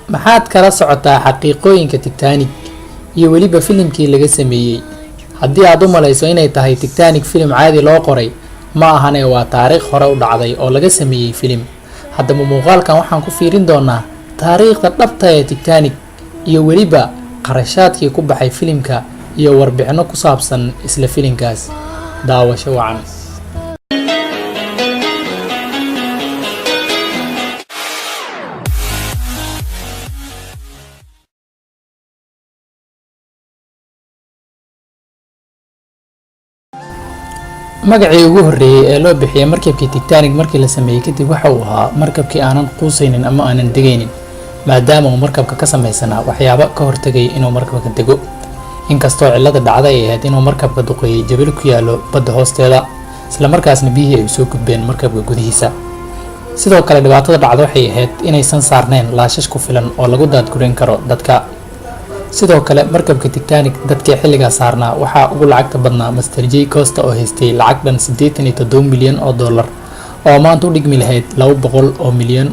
Maxaad kala socotaa xaqiiqooyinka Titanic iyo weliba filimkii laga sameeyey? Haddii aad u malayso inay tahay Titanic filim caadi loo qoray, ma ahane, waa taariikh hore u dhacday oo laga sameeyey filim. Haddaba muuqaalkan waxaan ku fiirin doonaa taariikhda dhabta ee Titanic iyo weliba qarashaadkii ku baxay filimka iyo warbixino ku saabsan isla filimkaas. Daawasho wacan. Magacii ugu horreeyey ee loo bixiyey markabkii Titanic markii la sameeyey kadib waxa uu ahaa markabkii aanan quusaynin ama aanan degaynin, maadaama uu markabka ka samaysanaa waxyaabo ka hortegaya inuu markabka dego, inkastoo cillada dhacda ay ahayd inuu markabka duqeeyey jabal ku yaallo badda hoosteeda, isla markaasna biyihii ay soo gudbeen markabka gudihiisa. Sidoo kale dhibaatada dhacda waxay ahayd inaysan saarnayn laashash ku filan oo lagu daadgurin karo dadka. Sidoo kale markabka Titanic dadkii xilligaa saarnaa waxaa ugu lacagta badnaa Master J Costa oo haystay lacag dhan $87 milyan oo maanta u dhigmi lahayd $200 oo milyan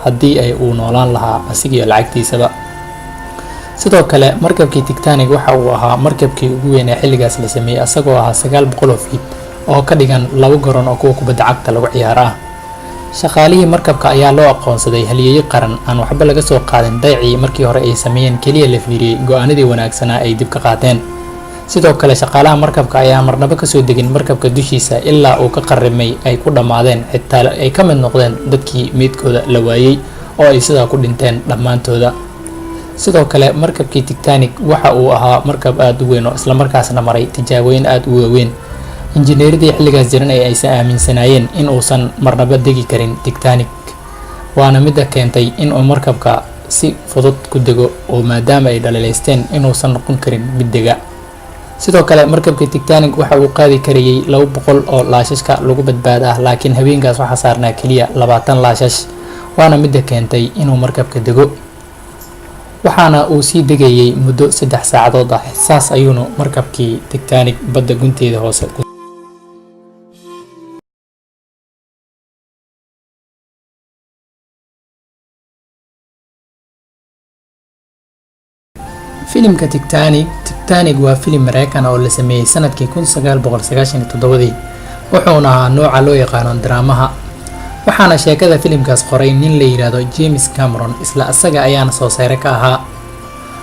haddii ay uu noolaan lahaa asigiyo lacagtiisaba. Sidoo kale markabkii Titanic waxa uu ahaa markabkii ugu weyn ee xilligaas la sameeyey, asagoo ahaa 900 oo feet oo ka dhigan laba garoon oo kuwa kubadda cagta lagu ciyaaro ah. Shaqaalihii markabka ayaa loo aqoonsaday halyeeyo qaran aan waxba laga soo qaadin dayacii markii hore ay sameeyeen, keliya la fiiriyey go'aanadii wanaagsanaa ay dib ka qaateen. Sidoo kale shaqaalaha markabka ayaa marnaba kasoo degin markabka dushiisa ilaa uu ka qarrimay ay ku dhammaadeen, xitaa ay ka mid noqdeen dadkii meydkooda la waayey oo ay sidaa ku dhinteen dhammaantooda. Sidoo kale markabkii Titanic waxa uu ahaa markab aada u weyn oo islamarkaasna maray tijaabooyin aada u waaweyn. Injineeradii xilligaas jiran ee aysan aaminsanaayeen in uusan marnaba degi karin Titanic, waana midda keentay in uu markabka si fudud ku dego, oo maadaama ay dhaliilaysteen inuusan noqon karin mid dega. Sidoo kale markabka Titanic waxa uu qaadi karayay 200 oo laashashka lagu badbaada ah, laakiin habeenkaas waxaa saarnaa keliya 20 laashash, waana midda keentay inuu markabka dego, waxaana uu sii degayay muddo 3 saacadood ah. Saas ayuuna markabkii Titanic badda gunteeda hoose ku. Filimka Titanic. Titanic waa filim Mareykan oo la sameeyey sanadkii 1997-dii, wuxuuna ahaa nooca loo yaqaano daraamaha, waxaana sheekada filimkaas qoray nin la yidhaahdo James Cameron, isla asaga ayaana soo saare ka ahaa.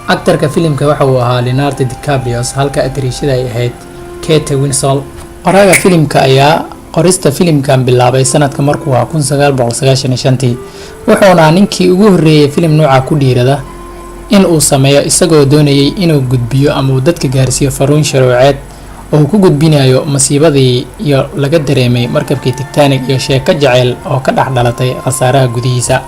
Actorka filimka waxa uu ahaa Leonardo DiCaprio, halka atariishada ay ahayd Kate Winslet. Qoraaga filimka ayaa qorista filimkan bilaabay sanadka markuu ahaa 1995-tii, wuxuuna ahaa ninkii ugu horreeyay filim nooca ku dhiirada in uu sameeyo, isagoo doonayay inuu gudbiyo ama uu dadka gaarsiiyo faruun sharuuceed oo uu ku gudbinayo masiibadii iyo laga dareemay markabkii Titanic iyo sheeko jaceyl oo ka dhex dhalatay khasaaraha gudihiisa.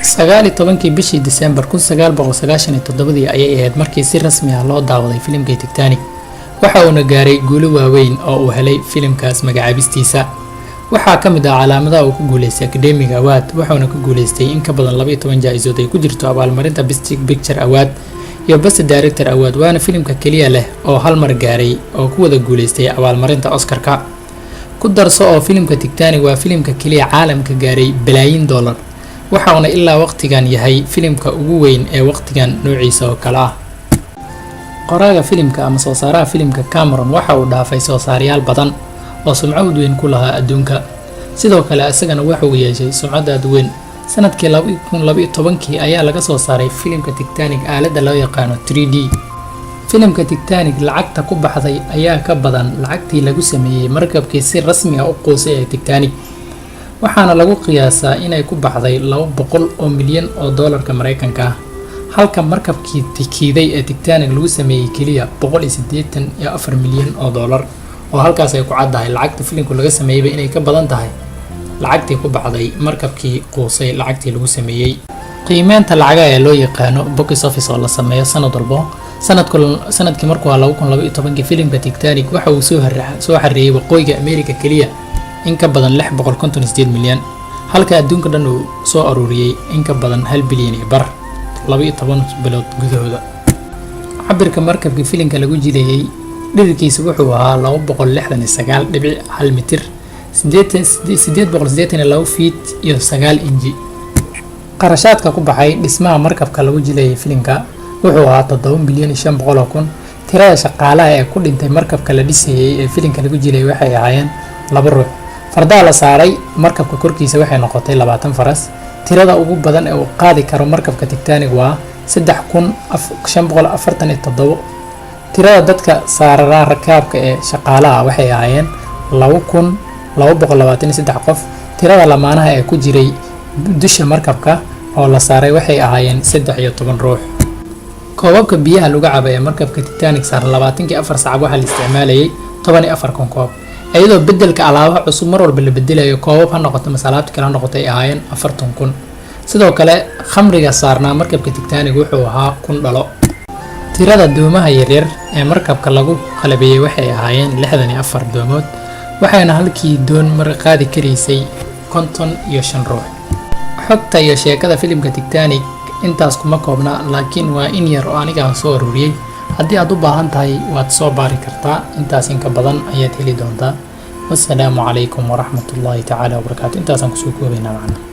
19-kii bishii Disembar 1997-dii ayay ahayd markii si rasmi ah loo daawaday filimkii Titanic, waxa uuna gaaray guulo waaweyn oo uu helay filimkaas. Magacaabistiisa waxaa ka mid ah calaamadaha uu ku guuleystay Academy Award, wuxuuna ku guuleystay in ka badan 12 jaa-isood ay ku jirto abaalmarinta Best Picture Award iyo Best Director Award, waana filimka keliya leh oo hal mar gaaray oo ku wada guuleystay abaalmarinta Oscarka. Ku darso oo filimka Titanic waa filimka keliya caalamka gaaray balaayiin dollar, waxauna ilaa waqtigan yahay filimka ugu weyn ee waqtigan noociisa oo kale ah. Qoraaga filimka ama soo saaraha filimka Cameron waxa uu dhaafay soo saarayaal badan oo sumcad weyn ku lahaa adduunka. Sidoo kale isagana waxa uu yeeshay sumcad aad u weyn. Sanadkii 2012-kii ayaa laga soo saaray filimka Titanic aaladda loo yaqaano 3D. Filimka Titanic lacagta ku baxday ayaa ka badan lacagtii lagu sameeyey markabkii si rasmi ah u quusay ee Titanic, waxaana lagu qiyaasaa inay ku baxday $200 oo milyan oo doolarka Mareykanka ah, halka markabkii tikiiday ee Titanic lagu sameeyey keliya $184 milyan, oo halkaas ay ku caddahay lacagta filimku laga sameeyeyba inay ka badan tahay lacagtii ku baxday markabkii quusay lacagtii lagu sameeyey. Qiimeynta lacagaha ee loo yaqaano box office oo la sameeyo sanad walbo, sanadku sanadkii markuu ahaa 2012-kii, filimka Titanic waxa uu soo xareeyey waqooyiga America keliya in ka badan 658 milyan, halka adduunka dhan uu soo aruuriyey in ka badan 1.5 bilyan 12 bilood gudahooda. Cabirka markabkii filimka lagu jilayay dhirirkiisa wuxuu ahaa 269.1 mitir, 882 feet iyo 9 inji. Qarashaadka ku baxay dhismaha markabka lagu jilayay filimka wuxuu ahaa 7,500,000. Tirada shaqaalaha ee ku dhintay markabka la dhisayay ee filimka lagu jilayay waxay ahaayeen laba ruux. Fardaha la saaray markabka korkiisa waxay noqotay 20 faras. Tirada ugu badan ee uu qaadi karo markabka Titanic waa 3547. Tirada dadka saararaa rakaabka ee shaqaalaha waxay ahaayeen 2223 qof. Tirada lamaanaha ee ku jiray dusha markabka oo la saaray waxay ahaayeen 13 ruux. Koobabka biyaha lagu cabo ee markabka Titanic saaran 24 saac waxaa la isticmaalayay 14,000 koob, iyadoo bedelka alaabaha cusub mar walba la bedelayo, koobab ha noqoto mase alaabta kale ha noqoto, ay ahaayeen 40,000. Sidoo kale khamriga saarnaa markabka Titanic wuxuu ahaa 1000 dhalo. Tirada doomaha yaryar ee markabka lagu qalabeeyey waxay ahaayeen 64 doomood, waxayna halkii doon mar qaadi karaysay 55 ruux. Xogta iyo sheekada filimka Titanic intaas kuma koobna, laakiin waa in yar oo aniga aan soo ururiyey. Haddii aad u baahan tahay, waad soo baari kartaa, intaas inka badan ayaad heli doontaa. Wasalaamu calaykum waraxmatullaahi tacaala wabarakaatu. Intaasaan kusoo koobaynaa macna.